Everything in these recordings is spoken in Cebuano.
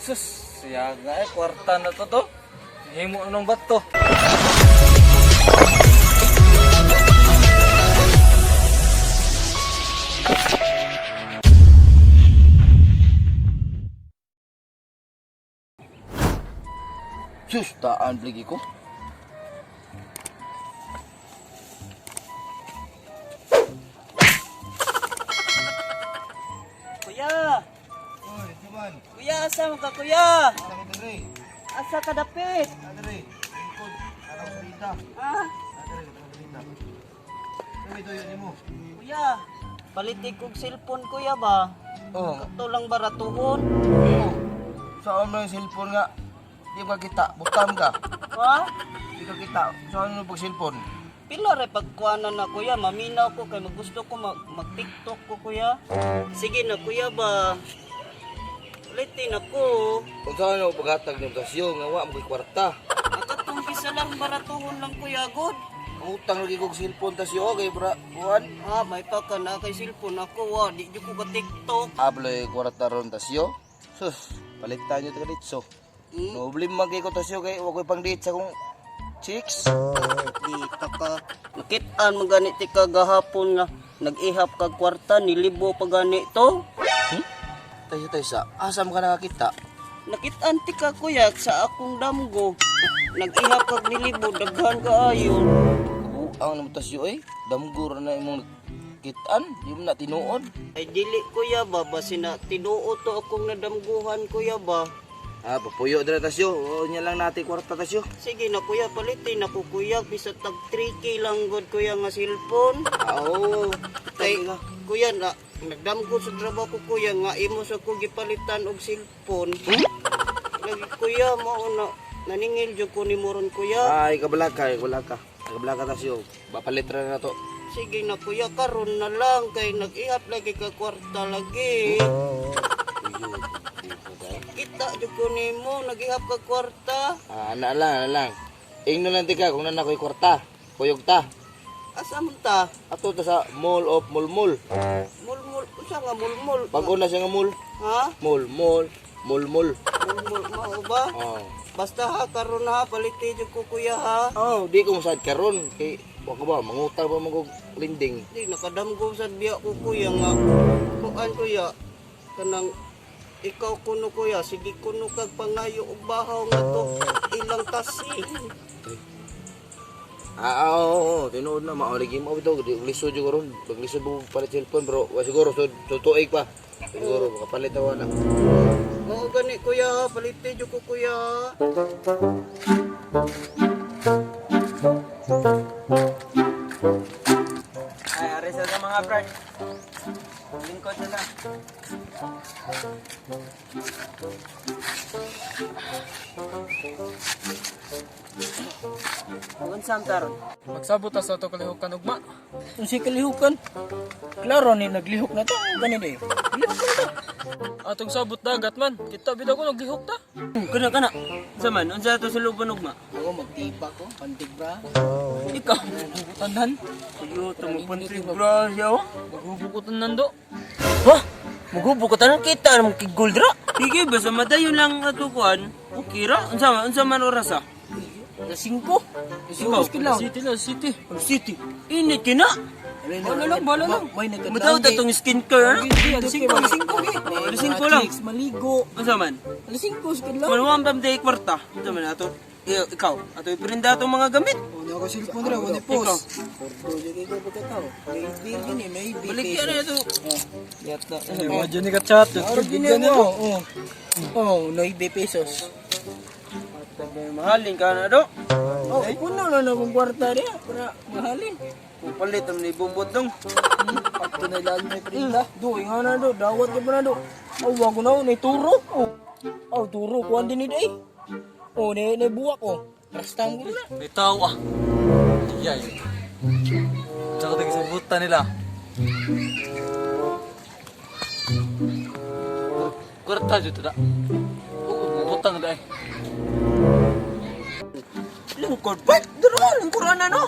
Sus, siya nga eh, kwarta na to to. Himo na ng bato. Sus, taan lagi ko. Kuya! Oy, naman. Kuya, asa man ka kuya? Asa ka dere? Asa ka dapit? Asa dere. Lingkod. Araw sa rita. Ha? Asa dere, sa rita. Ano ito yun nimo? Kuya, palitik kog cellphone kuya ba? Oh. Kato lang baratuhon. Oh. Saan mo yung cellphone nga? Di ba kita? Butam ka. Ha? Di ka kita. Saan mo pag cellphone? Pila re pagkuanan na kuya, maminaw ko kay magusto ko mag, mag-TikTok ko kuya. Sige na kuya ba? Ulitin ako. Kung saan mo paghatag nimo kasyo nga wa mo ko'y kwarta. Akatong bisa lang baratuhon lang kuya god. Ang utang lagi kog cellphone tasyo kay bra kuan. Ha, may pa ka na kay cellphone ako wa, di jud ko ka TikTok. Abloy kwarta ron tasyo. Sus, palitan nyo taga ditso. Hmm? Problema kay ko tasyo kay wa ko'y pang date sa kong chicks. Di ta ka. Nakitaan man gani ti ka gahapon nga nag-ihap kag kwarta nilibo pa gani to. Tayo tayo sa asa mo ka nakakita? Nakitaan ti ka kuya sa akong damgo. Nag-ihap kag nilibo daghan kaayo. Kabuang naman tasyo eh. Damgo ra na imong kitaan, di mo na tinuod. Ay dili kuya ba basin na tinuo to akong nadamguhan kuya ba. Ah, papuyo dira tasyo. Oo, nya lang natin kwarta tasyo. Sige na kuya palitin ako kuya bisa tag 3K lang god kuya nga cellphone. Ah, oo. Kay kuya na nagdamgo sa trabaho ko kuya nga imo sa ko gipalitan og cellphone. Lagi kuya mao na naningil jud ko nimo ron kuya. Ay, kabalaka, kabalaka. Kabalaka tasyo. Bapalit ra na to. Sige na kuya karon na lang kay nag-ihap lagi ka kwarta lagi. Kita jud ko nimo nag-ihap ka kwarta. Ah, ana lang, ana lang. Ingno lang tika kung nana ko'y kwarta. Kuyog ta. Asa man ta? Ato ta sa Mall of Mulmul. Mulmul usa nga mulmul. Bago na siya nga mall. Ha? Mall, mall, mall, mall. Mulmul mao ba? Oh. Basta ha karon ha paliti jud ko kuya ha. Oh, di ko masad karon kay wa ka ba mangutang ba mo og linding. Di nakadamgo sa biya ko kuya nga kuan kuya kanang ikaw kuno kuya sige kuno kag pangayo og bahaw nga to ilang tasi. Ah, oo, oo, tinuod na mao lagi mo bitaw di lisod jud karon. Paglisod mo palit cellphone bro, wa siguro so tutuig pa. Siguro makapalit awa na. Mao gani kuya ha paliti jud ko kuya. Ay, ari sa mga brad. Lingkod na lang. Unsam taron? Magsabot ta sa ato kalihukan ugma. Unsay kalihukan? Klaro ni naglihok na to. Gani day. Lihok na to. Atong sabot dagat man. Kita bitaw ko naglihok ta. Kana kana. Unsa man? Unsa to sa lubon ugma? Ako magtipa ko, pantig bra. Ikaw, maghubukutan. Kuyo tumupantig bra siya. Maghubukutan do. Ha? Mugubo ka tanan kita namang kig gold ra. Sige basta madayon lang ato kuan. Okay ra. Unsa man unsa man oras ah? Alas 5. Ikaw, lang. City lang, city. City. Init kina. Wala lang, wala lang. May nagkadlawin. Mataw ta tong skincare. ano? Alas 5, alas 5 gi. Alas 5 lang. Chicks, maligo. Unsa man? Alas 5 sa kadlaw. Manuwang bam day kwarta. Unsa man ato? Ikaw, ato iprinda atong mga gamit. Wala ko cellphone ra, wala post. Porto jud kay ko pagkatao. Maybe gini, maybe. Balik yan ito. Yata. Ay, wadyo ni ka chat. Araw din mo. Oh. Oh, 9 pesos. Mahalin ka na do. Oh, puno na na kong kwarta niya para mahalin. Pupalit ang ni bubot dong. Ato na lalo may prinda. Do, nga na do, dawat ka pa na do. Oh, wag ko na, nay turo. Oh, oh turo, kuhan din ni day. Oh, nay, nay buwak, oh. Rastang ko na. May tao ah. Iyay. Tsaka tagisabutan nila. Kwarta jud ta. Oo, butang da eh. Lingkod ba? Duro, lingkuran na no.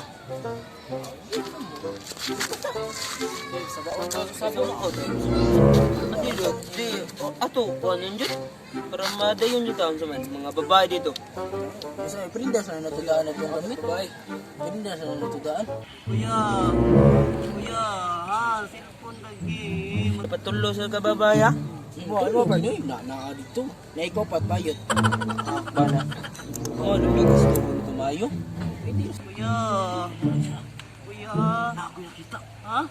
Sabo ako do. Ati do, di ato kuan yun jud. Para madayon jud taon sa man mga babae dito. Kasi prinda sa natudaan na itong gamit. Bay. Prinda sa natudaan. Kuya, kuya, ha, cellphone lagi. Patulo sa kababae ha. Mo ano ba ni? Na na dito. Na ikaw pat bayot. Ah, bana. Oh, ano gusto ko nito tumayo? Kuya, kuya. Na, kuya kita. Ha?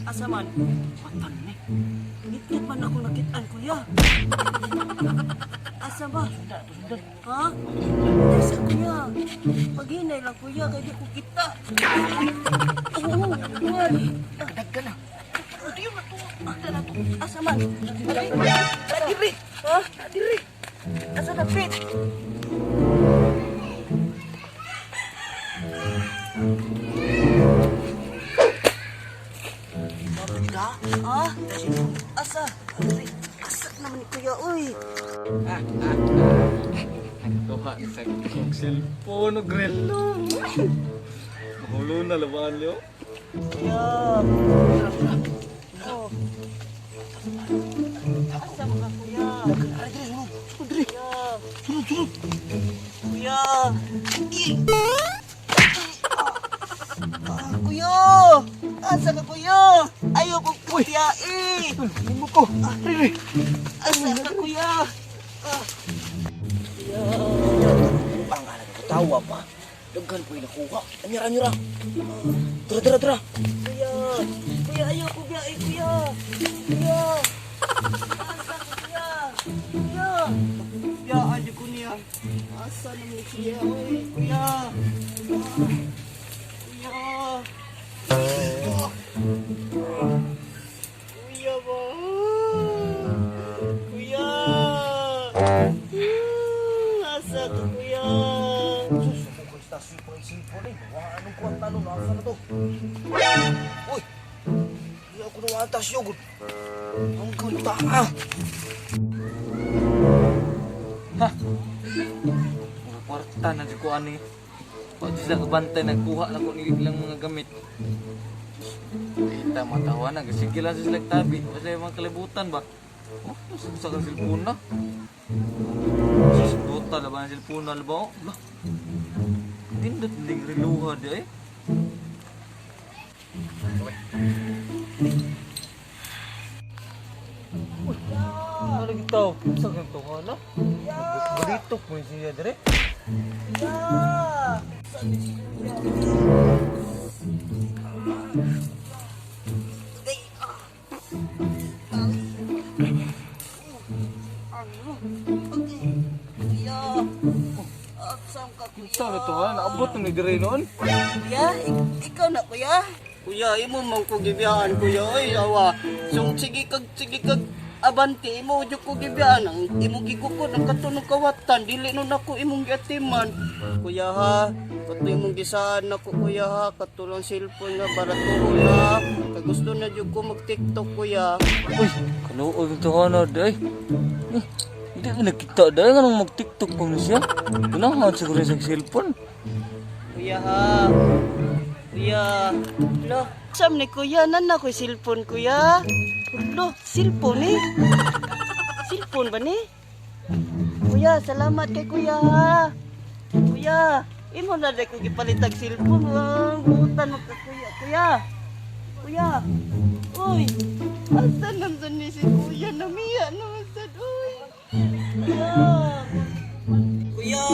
Asa man? Patan ni. Ngitngit man ako nakitaan, kuya. Asa ba? Ha? Asa, kuya? Paghinay lang, kuya, kay di ko kita. Oo, kuya. Nagdag ka na. Diyo na to. Asa na to? Asa man? Nadiri. Ha? Nadiri. Asa na, Pit? Ka? Ha? Asa? Asa naman ni kuya, uy. Nagtuha sa kong cellphone o grelo. Mahulo na labaan liyo. Kuya. Oh. Asa mo ka, kuya? Kuya. Kuya. Ah, kuya! Asa ka, kuya? Ayaw ko kuya, eh! Mo ko. Asa ka, kuya? Ah. Pangalan ko tawa pa. Daghan po nakuha. Anyara anyara. Tara tara tara. Kuya! Kuya, ayaw ko biyahe, kuya! Kuya! Asa ka, kuya? Kuya! Kuya, ayaw ko niya. Asa naman ni kuya, oy, kuya! Kuya! Kuya ba? Kuya! Asa ka, kuya? Sus, ko istasyon pa cellphone eh. Wa anong kuwan tanong nasa na to. Uy. Di ako na tasyo gud. Ang kanta ah. Mga kwarta na dyan ko ani. Wa dyan sila kabantay, nagkuha na ko nila ilang mga gamit. Kita matawa na, sige lang sila tabi. Basta yung mga kalibutan ba? Oh, sa kang cellphone na. Sus, duta laban ang cellphone na labaw. Lah. Nindot ding reluha di ay. Uy, ano kita? Sa ganito ka na? Balitok mo yung siya dire. Kuya! Asa ka, kuya? Kita na to ha, naabot na ni dire noon. Kuya, ikaw na kuya. Kuya, imo man ko gibiyaan kuya oy awa. So sige kag abante imo jud ko gibiyaan ang imo gigukod ang katunog kawatan dili no nako imong giatiman. Kuya ha, kato imong gisaan nako kuya ha, katulong cellphone nga baratuho na. Kay gusto na jud ko mag TikTok kuya. Uy, kanuod ito ka na, day. Eh, hindi ko nakita, day. Ganong mag-TikTok pa mo siya. Ganahan siguro sa cellphone. Kuya ha. Kuya. Lo, sam ni kuya nan na ko cellphone kuya. Lo, cellphone eh. Cellphone ba ni? Kuya, salamat kay kuya ha. Kuya, imo na dai ko gipalitag cellphone. Ang butan mo ka kuya. Kuya. Kuya. Uy. Asa naman ni si kuya namiya naman sad uy. Kuya. Kuya,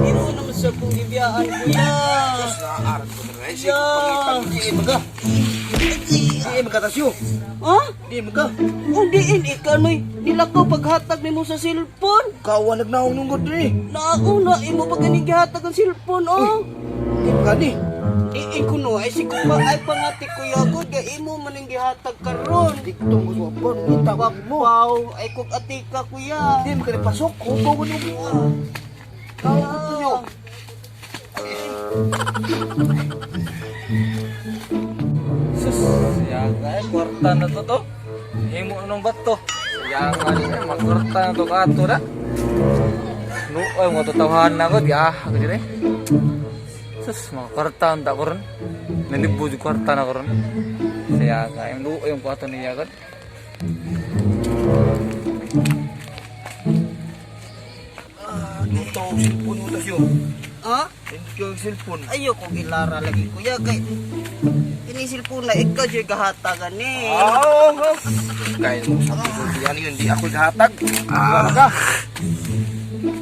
imo naman sa kong gibiyaan kuya. Naaran ko na rin. Sige, pangitang. Di maga. Di maga tasyo. Ha? Di maga. Undiin ikaw noy nilakaw paghatag nimo sa cellphone. Kawa nagnaong nunggod ni. Nauna imo pa gani gihatag ang cellphone oh. Di maga ni. Diin ko no ay si kuma ay pangati kuya ko ga imo man ang gihatag karon. Diktong ko sa pon. Ngita ko mo. Wow, ay kog atika kuya. Di maga pasok. Hugaw ko nung. Kawa ko niyo. Sus, siyaga eh. Kwarta na to to. Himo na ng bato. Siyaga eh, magkwarta na to kato na. No, ay, mga tatawahan na ako. Di ah, ako dire. Sus, mga kwarta ang ko ron. Nalibo jud kwarta na karon. Saya ka, yung luo yung kwarta niya kan. Ah, dito ang cellphone mo tasyo. Ha? Hindi ko ang cellphone. Ayoko gilara lagi kuya kay ini cellphone na ikaw jud gahatagan ni. Ah, oo, oo. Kaya mo sa yan yun, hindi ako kahatag. Ah, ka.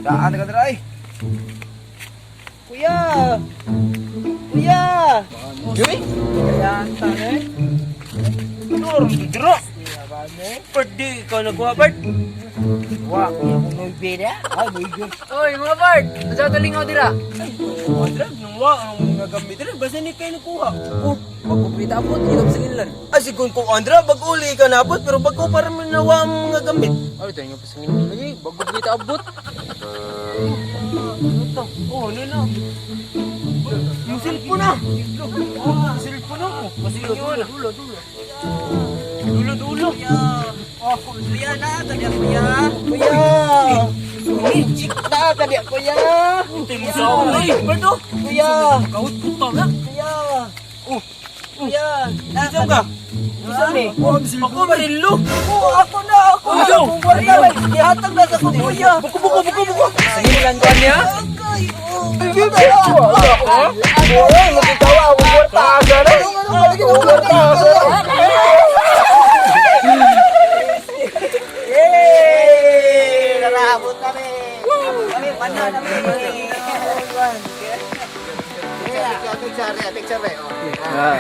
Daan ka dira ay. Kuya. Kuya. Joy? Kaya tane. Duro duro. Bert, di ikaw nagkuha, Bert. Wa, kuya kong noybera. Ay, noybera. Oy, mga Bert! Asa talingaw dira? Ay, mga drag, nung wa, anong nagamit dira, basta ni kayo nakuha. Oh, pagkuprita po, ilog sa inlan. Ay, sigun ko, Andra, bag-uli ka na, pero bago para manawa ang mga gamit. Ay, tayo nga pa sa inlan lagi. Bago abot. Oh, ano na? Yung cellphone na! Oh, yung cellphone na! Kasi yun. Dulo, dulo. Dulo, dulo. Oh, kuya na kanya kuya. Kuya! Chik na kanya kuya. Sa ako, ay, Berto! Kuya. Kaut puta na! Kuya. Oh, Kuya. Na Isang ka! Isang ni? Ako, Marilo! Oh, ako na ako. Oh, na. yo. Akong kwarta lang. Gihatag na sa ko kuya. Buko, buko, buko, buko! Sa inlan ka niya? Okay. Oh. Oy, magkitawa ako kwarta. Asa na? Ako kwarta. Yay! Naraabot kami. Kami mana kami. Ah.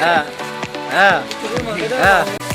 Ah. Ah. Ah.